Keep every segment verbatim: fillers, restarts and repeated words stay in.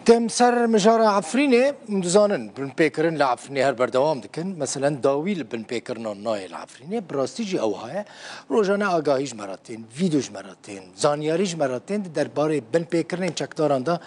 Dem ser mijara Efrînê, hûn dizanin, binpêkirin li Efrînê her berdewam dikin. Meselen, dawî li binpêkirina nayê li Efrînê, bi rastî jî ew heye. Rojane agahî ji me re tên, vîdyo ji me re tên, zanyarî ji me re tên di derbarê binpêkirinên çekdaran de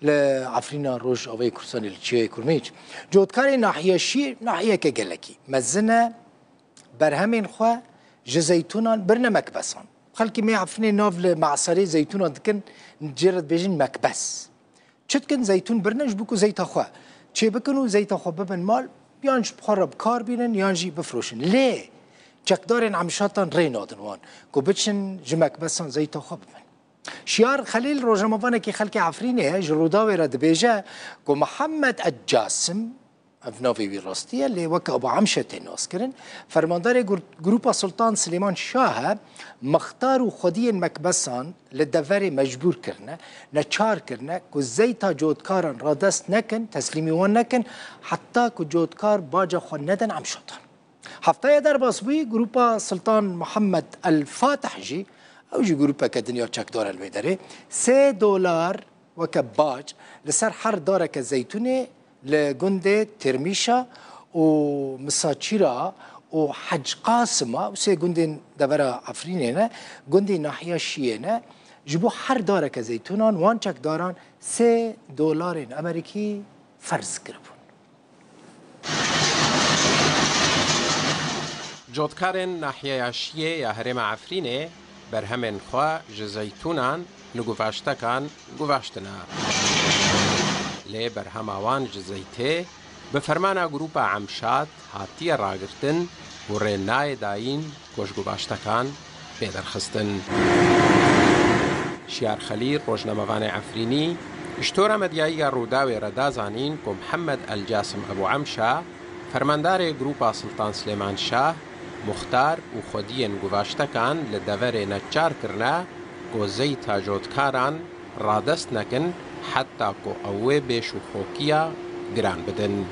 li Efrîna Rojavayê Kurdistanê li Çiyayê Kurmîc. Cotkarê nahiye Şî, nahiyeke gelekî mezin e, berhemên xwe ji zeytûnan birine mekbesan. Xelkê me Efrînê nav li me'serê zeytûnan dikin, jê re dibêjin mekbes. Çi dikin, zeytûn birine ji bo ku zeyta xwe çêbikin û zeyta xwe bibin mal, yan ji xwe re bi kar bînin, yan jî bifroşin. Lê çekdarên Emşatan rê nadin wan ku biçin ji mekbesan zeyta xwe bibin. Şiyar Xelîl rojnamevanekî xelkê Efrînê ye, ji Rûdawê re dibêje ku Mihemed El Casim, ev navê wî rastî ye, lê weke Abu Emşe tê naskirin, fermandarê gur-, Grupa Sultan Silêman Şah e, mixtar û xwediyên mekbesan li deverê mecbûr kirine, neçar kirine ku zeyta cotkaran radest nekin, teslîmî wan nekin, heta ku cotkar baca xwe nedin Emşatan. Heftaya derbas bûyî, Grupa Sultan Muhammed El Fatih jî, ew jî grûpeke din ya çekdar e li wê derê, sê dolar weke bac li ser her dareke zeytûnê li gundê Tirmîşa û Misaçîra û Hec Qasima, ew sê gundên devera Efrînê ne, gundê nahiya Şiyê ne, ji bo her dareke zeytûnan wan çekdaran sê dolarên Amerîkî ferz kiribûn. Cotkarên nahiyeya Şiyê ya herêma Efrînê berhemên xwe ji zeytûnan li guvaştekan guvaştine. Lê berhema wan ji zeytê bi fermana Grupa Emşat hatiye ragirtin û rê nayê dayîn ku ji guvaştekan bê derxistin. Şiyar Xelîl, rojnamevanê Efrînî, ji tora medyayî ya Rûdawê re da zanîn ku Mihemed El Casim Ebû Emşa, fermandarê Grupa Siltan Silêman Şah, muxtar û xwediyên guvaştekan li deverê neçar kirine ku zeyta cotkaran radest nekin heta ku ew wê bêş û xokiya giran bidin.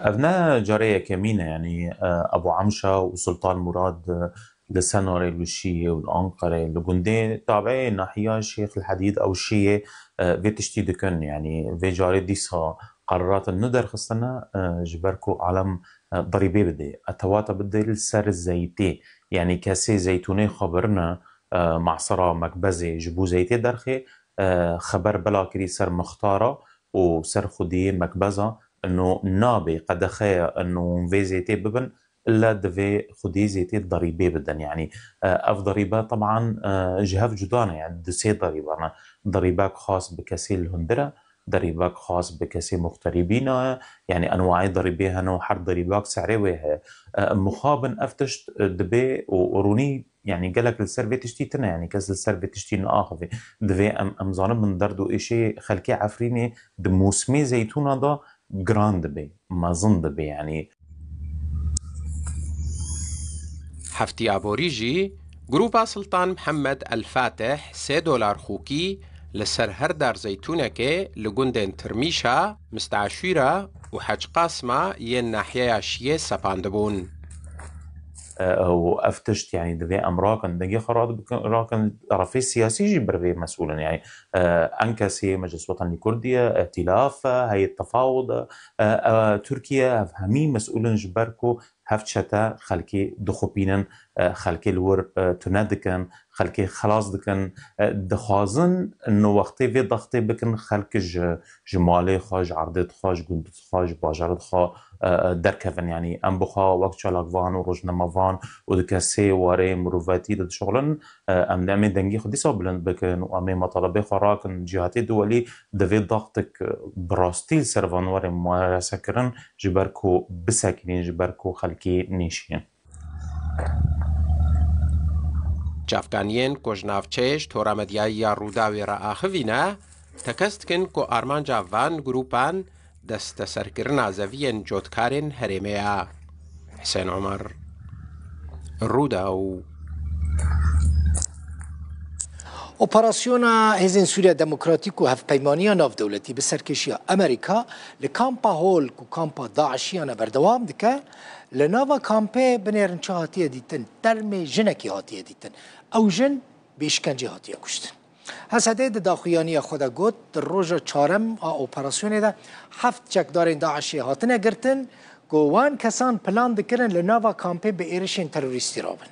Ev ne carê yekemîn e, yanî, e, Ebû Emşa û Sultan Murad, e, li Senarê, li Şiyê û li Anqerê, li gundê tabiê nahiya Şêx El Hedîd ew Şiyê, e, vê tiştî dikin. Yanî vê carê dîsa qeraratin nû derxistine, e, ji ber ku alem, e, dirîbê bidê. Etewata bidê li ser zeytê. Yanî kesê zeytûnê xwe birine, e, masera mekbezê ji bo zeytê derxê, e, xeber bela kirî ser mixtara û ser xwediyê mekbeza, ino nabê qedexeya ino vê zêtê bibin, illa divê xwediyê zêtê derîbê bidin. Yanî, e, ev derîbe teban, e, ji hev cuda ne, yanî du sê derîbe ne. Derîbek xas bi kesê li hundir e, derîbek xas bi kesê muxterîbîna ye. Yanî enwayê derîbê hene û her derîbek serê wê heye. E, mixabin ev tişt, e, dibê û rûnî, yanî gelek li ser vê tiştî tune, yanî kes li ser vê tiştî naaxivê. Divê em, em zanibin derd û êşê xelkê Efrînê di mûsimê zeytûna de giran dibe, mezin dibe, yanî. Heftî aborî jî Grupa Siltan Mihemed El Fatih sê dolar xûkî li ser her dar zeytûnekê li gundên Tirmîşa, Misteşîra û Hec Qasima yên nahiyeya Şiyê sepandibûn. E, û ev tişt, yanî divê em rakin, dengê xwe rad bikin, rakin, refê siyasî jî ber vê mesûl in. Yanî, e, Enkesê, Meclis Wetenî Kurdî ye, Îtîlaf e, Heyet Tefawud e, e, e, Tirkiye, ev hemî mesûl in ji ber ku hev çete xelkê dixupînin, e, xelkê li wir, e, tune dikin, xelkê xelas dikin, e, dixwazin no wextê vê daxtê bikin, xelk ji, ji malê xwe, ji erdê xwe, ji gund xwe, ji bajarê xwe, e, e, derkevin. Yanî em bi xwe wek çalakvan û rojnamevan û di kesê warê mirovatî de dişuxulin, e, em dê em ê dengê xwe dîsa bilind bikin û em ê metalibê xwe rakin. Cîhatê duwelî divê daxtik, e, bi rastî li ser van warê mumarese kirin, ji ber ku bisekinîn, ji ber ku xelkê nêşînin. Çavkaniyên ku ji navçeyê ji tora medyayî ya Rûdawê re axivî ne, tekez dikin ku armanca van grûpan desteserkirina zeviyên cotkarên herêmê ye. Husên Omer, Rûdaw. Operasyona Hêzên Sûriya Demokratîk û Hevpeymaniya Navdewletî bi serkêşiya Amerîka li Kampa Hol ku kampa DAIŞiyan e berdewam dike, li nava kampê binêrin çi hatiye dîtin, termê jinekî hatiye dîtin. Ew jin bi îşkencê hatiye kuştin. H S D di daxuyaniya xwe de got, di roja çarem a operasyonê de heft çekdarên DAIŞê hatine girtin ku wan kesan plan dikirin li nava kampê bi êrişên terorîstî rabin.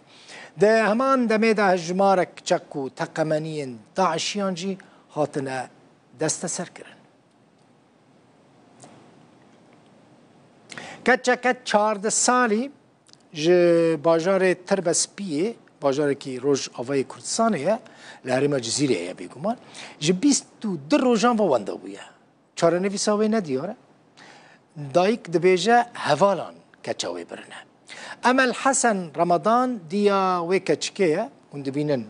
Di heman demê de hejmarek çek û teqemeniyên DAIŞiyan jî hatine desteserkirin. Keçeke çardeh salî ji bajarê Tirbespiyê, bajarekî Rojavayê Kurdistanê ye, li herêma Cizîrê ye bêguman, ji bîst û du rojan ve wenda bûye. Çarenivîsa wê nediyar e. Dayik dibêje hevalan keça wê birine. Emel Hesen Ramadan diya wê keçikê ye. Hûn dibînin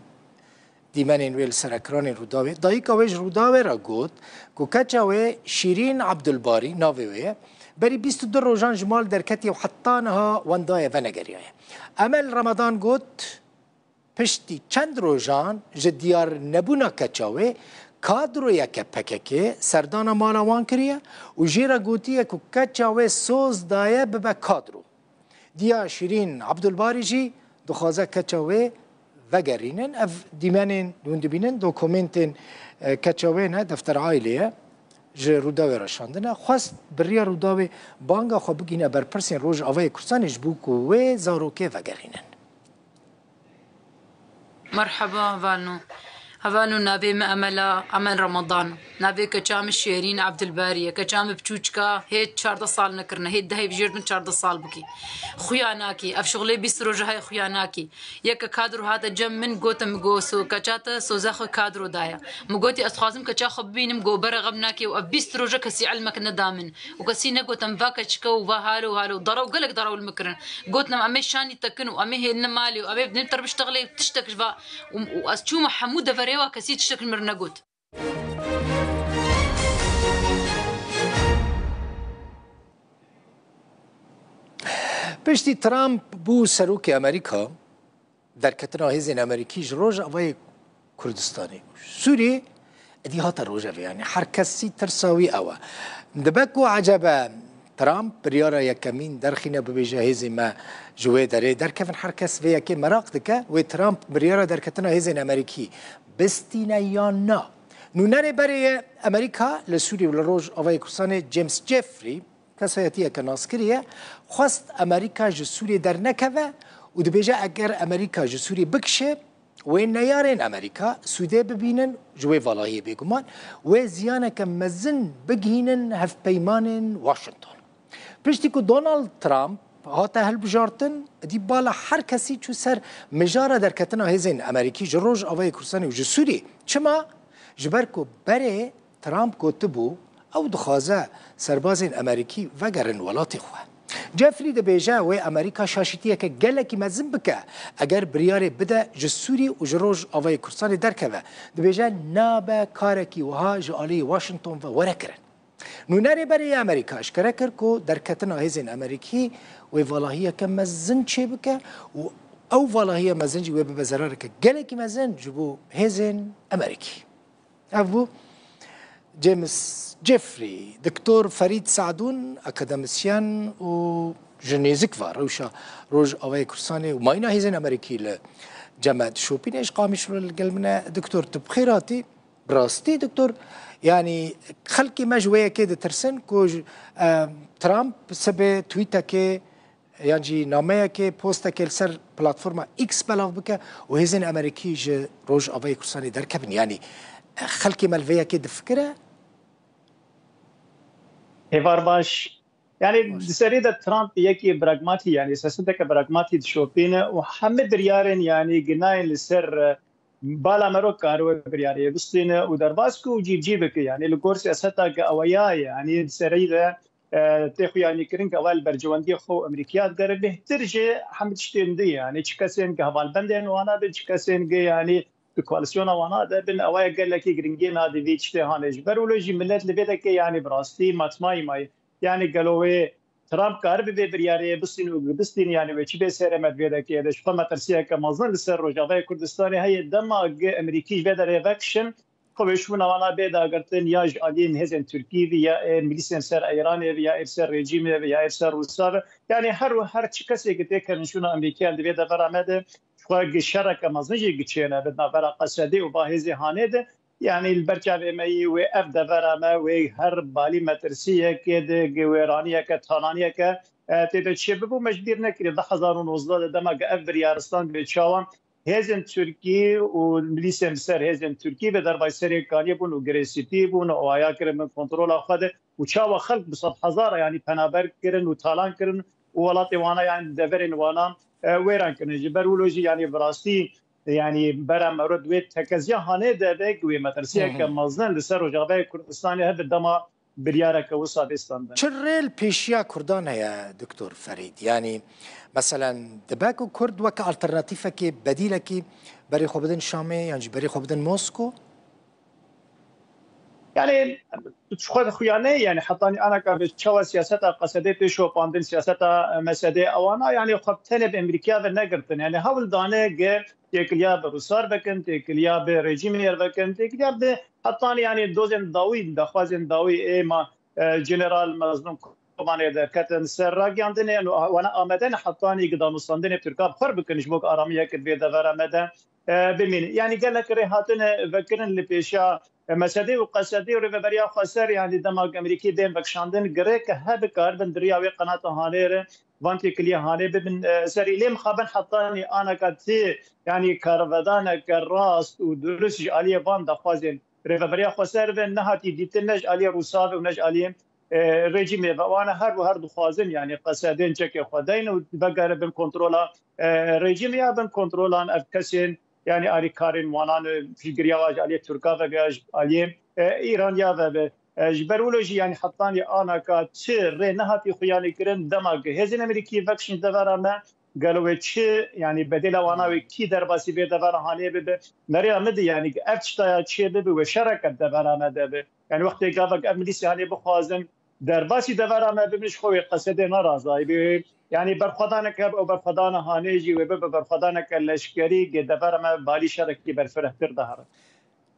dîmenên wê li ser ekranên Rûdawê. Dayika wê ji Rûdawê re got ku keça wê Şîrîn Ebdulbarî navê wê ye. Berî bîst û du rojan ji mal derketiye û heta niha wenda ye venegeriyaye. Emel Ramadan got, piştî çend rojan ji diyar nebûna keça wê, kadroyeke P K K serdana mala wan kiriye û jê re gotiye ku keça wê soz daye bibe kadro. Diya Şîrîn Ebdulbarî jî dixwaze keça wê vegerînin. Ev dîmenên hûn dibînin, dokumentên, e, keça wê ne, defter aîlê ye, ji Rûdawê re şandine. Xwest bi riya Rûdawê banga xwe bigihîne berpirsên Rojavayê Kurdistanê ji bo ku wê zarokê vegerînin. Merheba, hevalno. Hevalno, navê min Emel a, Emel Ramadan. Navê keça min Şêrîn Ebdilbarî ye. Keça min biçûçika hê çardeh sal nekirine. Hê dehê bijêr bin çardeh sal bikî. Xuya nakî. Ev şixulê bîst roja heye xuya nakî. Yeke kadro hate cem min, gote min, go so keça te soza xwe kadro daye. Min gotî ez dixwazim keça xwe bibînim, go bere xem nakê û ev bîst roja kesî ilmek neda min. Û kesî negot em va keçike û va halo halo. Derew, gelek derew li min kirin. Gotin em, em ê şanî te kin û em ê hêline malê û em ê bidin te re biştexilê û tiştek ji va. Û, û ez çûme hemû deverê wa, kesî tiştek ji min re negot. Piştî Trump bû serokê Amerîka, derketina hêzên Amerîkî ji Rojavayê Kurdistanê û Sûriyê êdî hate rojevê, yanî her kesî tirsa wî ew e. Dibe ku ecebe Trump biryara yekemîn derxîne, bibêje hêzên me ji wê derê derkevin, her kes vê yekê meraq dike, wê Trump biryara derketina hêzên Amerîkî bistîne yan na. Nûnerê berê ye Amerîka li Sûriyê û li Rojavayê Kurdistanê James Jeffrey, kesayetiyeke naskirî ye, xwest Amerîka ji Sûriyê dernekeve û dibêje eger Amerîka ji Sûriyê bikişe, wê neyarên Amerîka sûdê bibînin ji wê valahiyê, bêguman wê ziyaneke mezin bigihînin hevpeymanên Washington. Piştî ku Donald Trump hate hilbijartin, dî bala her kesî çû ser mijara derketina hêzên Amerîkî ji Rojavayê Kurdistanê û ji Sûriyê. Çima? Ji ber ku berê Trump gotibû, ew dixwaze serbazên Amerîkî vegerin welatê xwe. Jeffrey dibêje, wê Amerîka şaşîtiyeke gelekî mezin bike, eger biryarê bide ji Sûrî û ji Rojavayê Kurdistanê derkeve. Dibêje, nabe karekî wiha ji aliyê Washington ve were kirin. Nûnerê berê yê Amerîka eşkere kir ku derketina hêzên Amerîkî wê valahiyeke mezin çêbike û ew valahiya mezin jî wê bibe zerareke gelekî mezin ji bo hêzên Amerîkî. Ev bû James Jeffrey, Doktor Ferîd Sadûn, akademisyen û ji nêzik ve rewşa Rojavayê Kurdistanê û mayîna hêzên Amerîkî li cem me dişopîne. Ji Qamişlo li gel min e. Doktor, tu bi xêr hatî. Bi rastî, Doktor, yanî xelkê me ji wê yekê ditirsin ku ji, e, Trump sibê twîtekê yan jî nameyekê, postekê li ser platforma X belav bike û hêzên Amerîkî ji Rojavayê Kurdistanê derkevin. Yanî, e, xelkê me li vê yekê difikire? Hêvar baş. Yanî di serî de Trump yekî pragmatî, yanî siyaseteke pragmatî dişopîne û hemî biryarên, yanî ginayên li ser, e, bala merok kar wê biryarê bistîne û derbas ku cîbcî bike. Yanî li gor siyaseta ku ew ya, yanî di serî de, e, tê xuyanîkirin ku ew li berjewendiyê xwe û Amerîkaya digere bêhtir ji hemî tiştên dî, yanî çi kesên ku hevalbendên wana bin, çi kesên ku, yanî di koalîsyona wana de bin, ew ya gelekî giringiyê nade vî tiştê hanê. Ji ber wilo jî milet li vê deke, yanî bi rastî matmayî mayî. Yanî gelo wê Trump karibe vê biryarê bistîne û bistîne, yanî wê çi bê serê me di vê deke de? Ji xwe metirsiyeke mezin li ser Rojavayê Kurdistanê heye. Dema gi Amerîkî ji vê derê vekişin, xwe wê şûna wana bê dagirtin, ya ji aliyên hêzên Tirkî vî, ya ê milîsên ser Îranê vî, ya ê ser rejîmê vî, ya ê ser Rûsa vî. Yanî her her çi kesê ki têkevin şûna Amerîkiyan di vê devera me de, ji xwe gi şereke mezin jî giçêne bi navbera Qesedê û ba hêzê hanê de, Yanî li ber çavê me yî wê ev devera me, wê her balî metirsiyekê de, wêraniyeke, talaniyeke, e, tê de çêbibû. Me ji bîr nekiriye du hezar û nozdeh de dema ku ev biryar stend, wê çawa hêzên Tirkî û milîsên li ser hêzên Tirkî ve dervayî Serêkaniyê bûn û Girê Spî bûn û awaya kirin bin kontrola xwe de û çawa xelk bi sed hezara, yanî penaber kirin û talan kirin û welatê wana, yanî deverên wana, e, wêran kirin. Ji ber wilo jî, yanî bi rastî, yanî bera mero di wê tekeziya hanê de be ku wê metirsiyeke Hı hı. mezin li ser Rojavayê Kurdistanê hebe dema biryareke wisa bê standin. Çi rê li pêşiya Kurdan heye, Doktor Ferîd? Yanî, meselen, dibe ku Kurd weke alternatîfekê, bedîlekî berê xwe bidin Şamê yan jî berê xwe bidin Mosko? Yanî, ji xwe xuya ne, yanî, hetanî anaka bi çawa siyaseta Qesedê tê şopandin, siyaseta, e, Mesedê ewana, yanî, xwe tenê bi Emerîkiya ve negirtin. Yanî, hewl dane ge têkiliya bi Rusar vekin, têkiliya bi rejîmê vekin, têkiliya bi hetanî, yanî, dozên dawî, daxwazên dawî ê ma, e, General Mezlûm Kobanê derketin ser ragiyandinê, û wana amade ne hetanî gi danûstandinê Tirka bi xwe bikin ji bo ku aramiyeke di vê devera me de, e, bimîne. Yanî gelek rê hatine vekirin li pêşiya, e, Mesedê û Qesedê û rêveberiya Xweser, yanî dema ku Emerîkî bên vekişandin, girê ke hebe karibin di riya wê qenata hanê re, van têkiliyê hanê bibin, e, serî. Lê mixabin hetanî anaka tê, yanî karvedaneke rast û durist ji aliyê van daxwazên rêveberiya Xweser ve nehatî dîtin, ne ji aliyê Rûsa ve û ne ji aliyê, e, rejîmê ve. Wana her û her dixwazin, yanî Qesedên çekê xwe deyn û vegeribin kontrola, e, rejîmê ya bin kontrolan ev kesên, yanî alîkarên wanan, e, piştgiriya wa ji aliyê Tirka ve ya ji aliyê, e, Îraniya ve be. E, ji ber wilo jî, yanî hetanî anaka çi rê nehatî xuyanî kirin, dema ku hêzên Emerîkî vekişin devera me, gelo wê çi, yanî bedêla wana wê kî derbasî vê devera hanê bibe? Meriya min de, yanî ev tiştaya çê bibe, wê şereke devera me de be. Yanî wextê gavek ev milîsê hanê bixwazin derbasî devera me bibin, ji xwe wê Qesedê ne razayî bê. Yanî berxwedanek hebe, ew berxwedana hanê jî wê bibe berxwedaneke leşkerî, gê devera me balî şerekî berfirehtir de here.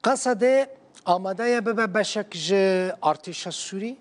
Qesedê amade ye bibe beşek ji artêşa Sûrî?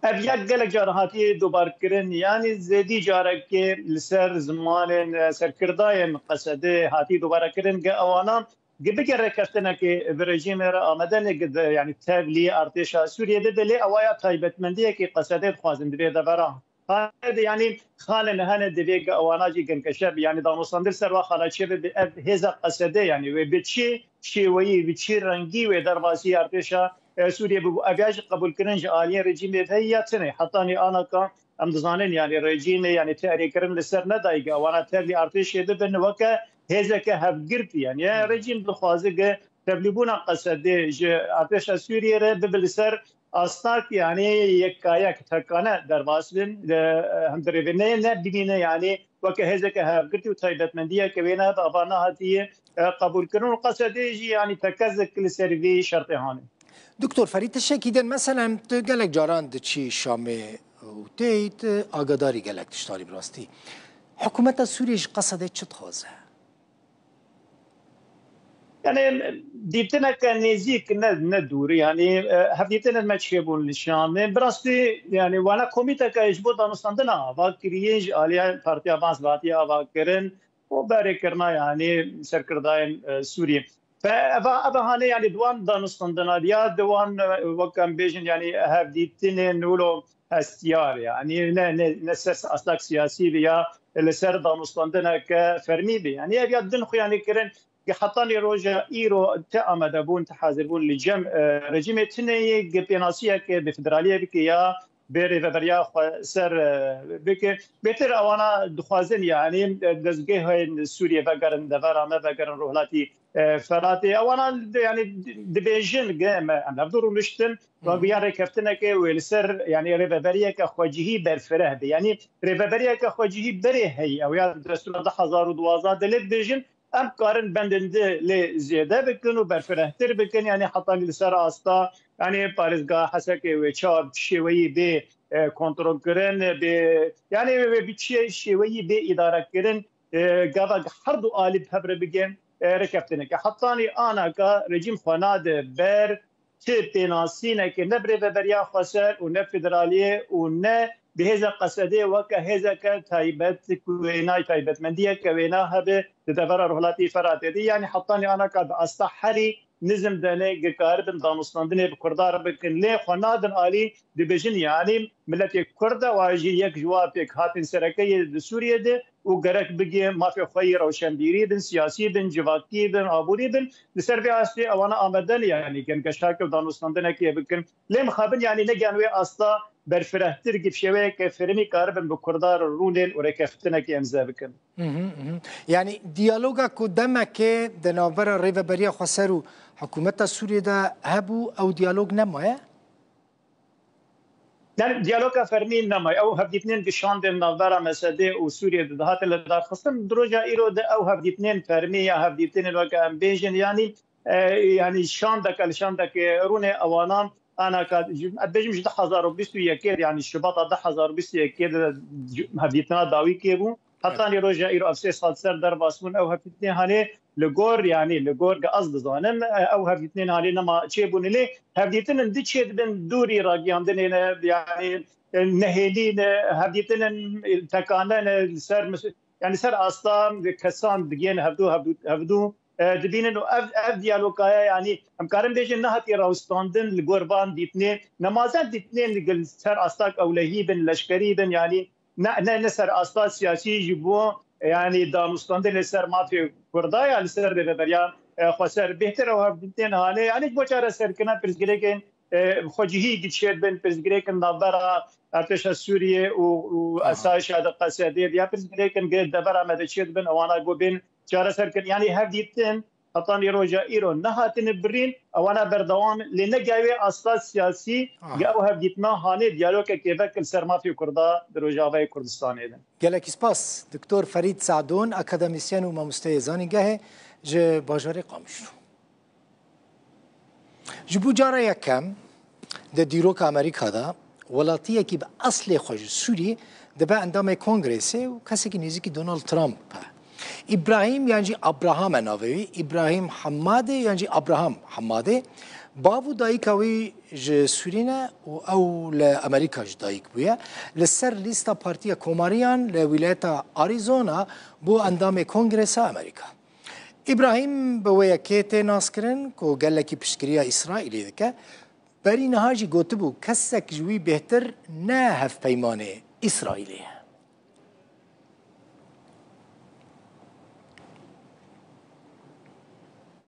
Ev ya gelek car hatiye dobarkirin, yanî zêdî carekê li ser zimanên, e, serkirdayên Qesedê hatiye dobarekirin, ge ewana gi bigere rêkeftinekê bi rejîmê re amade ne, gi de, yanî tevlî artêşa Sûriyê bibe, lê ewa ya taybetmendiyekê Qesedê dixwazin di vê devera. Hane de, yanî xalên hene divê ge ewana jî genkeşe bi, yanî danûstandin ser wa xala çê bibe, ev hêza Qesedê, yanî wê bi çi şêweyî, bi çi rengî wê derbasî artêşa, e, Sûriyê bibû. Ev ya jî qebûlkirin ji aliyê rejîmê ve ya tune. Hetanî anaka em dizanin, yanî rejîmê, yanî têrêkirin li ser nedayî ge ewana tevlî artêşê bibin weke hêzeke hevgirtî. Yanî ya rejîm dixwaze ge tevlîbûna Qesedê ji artêşa Sûriyê re bibe li ser astak, yanî yekayek, tekane derbas bin, li, e, hem di rêvê ne, ne bimîne, yanî weke hêzeke hevgirtî û taybetmendiyeke wê ne, ava nehatiye, e, qebûlkirin û Qesedê jî, yanî tekezek li ser vî şertê hanê. Doktor Ferîd, tiştekî din, meselen, tu gelek caran diçî Şamê û têyî, tu agadarî gelek tiştanî bi rastî. Hikûmeta Sûriyê ji Qesedê çi dixwaze? Yanî dîtineke nêzîk, ne, ne dûr. Yanî, e, hevdîtinên me çêbûn li Şamê. Bi rastî, yanî wana komîteke ji bo danûstandina ava kiriye ji aliyê Partiya Baas ve hatiye ava kirin û berêkirina, yanî serkirdayên, e, Sûriyê. Fe-, eva, eva hane, yanî di wan danûstandina diya, di wan, e, wek em bêjin, yanî hevdîtinên wilo hestiyar, yanî ne, ne, ne ser astak siyasî be ya li ser danûstandineke fermî be. Yanî ev ya din xuyanî kirin, hetanî roja îro ti amade bûn, ti hazir bûn li cem, e, rejîmê tune ye, ge pênasiyeke bi federaliyê bike ya bi rêveberiya xwe ser, e, bike. Bêtir ewana dixwazin, yanî, e, dezgehên Sûriyê vegerin, devera me vegerin, rûhlatî, e, Feratê. Ewana, yanî, dibêjin ge me em hevdu rûniştin, Hı hı. Ve ya rêkeftineke wê li ser, yanî rêveberiyeke xwecihî berfireh be. Yanî rêveberiyeke xwecihî berê heyî. Ew ya destûra du hezar û duwazdeh de lê dibêjin, em karin bendên di lê zêde bikin û berfirehtir bikin. Yanî heta li ser asta, yanî parêzgeha Hesekê wê çawa bi çi şêweyî bê, e, kontrolkirin, bê, yanî wê bi çi şêweyî bê îdarekirin, e, gava her du alî bi hev re bigên, e, rêkeftineke. Hetanî anaka rejîm xwe nade ber ti pênasîneke ne bi rêveberiya xweser û ne federaliyê û ne bi hêza Qesedê weke hêzeke taybet ku wênay taybetmendiyeke wêna hebe di devera Rojhilatî Feratê de. Yanî hetanî anaka di asta herî nizm de ne, gikaribin danûstandinê bi Kurdan re bikin. Lê xwe nadin alî, dibêjin, yanî miletê Kurd e, wa jî yek ji wa pêkhatên sereke ye di Sûriyê de û gerek bigê mafê xwe yê rewşenbîrî bin, siyasî bin, civakî bin, aborî bin. Li ser vê astê ewana amade ne, yanî gengeşake û danûstandinekê bikin. Lê mixabin, yanî ne gen wê asta berfirehtir gi bi şêweyeke fermî karibin bi Kurdan re rûnên û rêkeftinekê îmze bikin. Mhm, mhm. Yanî diyaloga ku demekê di navbera Rêveberiya Xweser û hikûmeta Sûriyê de hebû, ew diyalog nemaye? Yanî diyaloga fermî nemaye. Ew hevdîtinên bi şandên navbera Mesedê û Sûriyê de dihatin li darxistin. Di roja îro de ew hevdîtinên fermî ya hevdîtinên weke em bêjin, yanî, e, yanî şandeke li şandekê rûnê ewana anaka, ji, ez bêjim ji du hezar û bîst û yekê, yanî Şibata du hezar û bîst û yekê de hevdîtina dawî kê bû. Hetanî roja îro ev sê sal ser derbas bûn, ew hevdîtinê hanê li gor, yanî li gor ge ez dizanim, e, ew hevdîtinên hanê nema çêbûne. Lê hevdîtinin di çê dibin dûrî ragiyandinê ne, yanî, e, nehêlî ne, hevdîtinin, e, tekane ne, li ser mis-, yanî ser asta kesan digihên hevdû, hevdû, hevdû, e, dibînin û ev, ev diyalogaya, yanî em karin bêjin nehatiye rawestandin li gor van dîtinê. Nemazen dîtinên li ser asta ewlehî bin, leşkerî bin, yanî ne, ne, ne ser asta siyasî ji bo, yanî danûstandin li ser mafê Kurda ya li ser rêveberiya, e, xweser. Bêhtir ew hevdîtinên hanê, yanî ji bo çareserkirina pirsgirêkên, e, xwecihî gi çêdibin, pirsgirêkin navbera artêşa Sûriyê û, û Aha. esayişa di Qesedê de ya pirsgirêkin gi devera me de çêdibin, ewana go bên çareserkirin. Yanî hevdîtin hetanî roja îro nehatine birîn, ewana berdewam, lê ne gayê asta siyasî, Ah. ge ew hevdîtina hanê diyalogekê vekir ser mafê Kurda di Rojavayê Kurdistanê de. Gelekî spas, Doktor Ferîd Sadon, akademîsyen û mamosteyê zanîngehê ji bajarê Qamişlo. Ji bo cara yekem di dîroka Amerîka de welatiyekî bi eslê xwe ji Sûriyê dibe endamê Kongresê û kesekî nêzîkî Donald Trump e. Îbrahîm yan jî Abraham e navê wî. Îbrahîm Hemadê yan jî Abraham Hemadê. Bav û dayika wî ji Sûrî ne û ew li Amerîka ji dayik bûye. Li ser lîsta Partiya Komariyan li wîlayeta Arizona bû endamê Kongresa Amerîka. Îbrahîm bi wê yekê tê naskirin ku gelekî piştgiriya Îsraîlê dike. Berî niha jî gotibû, kesek ji wî bêhtir ne hevpeymanê Îsraîlê ye.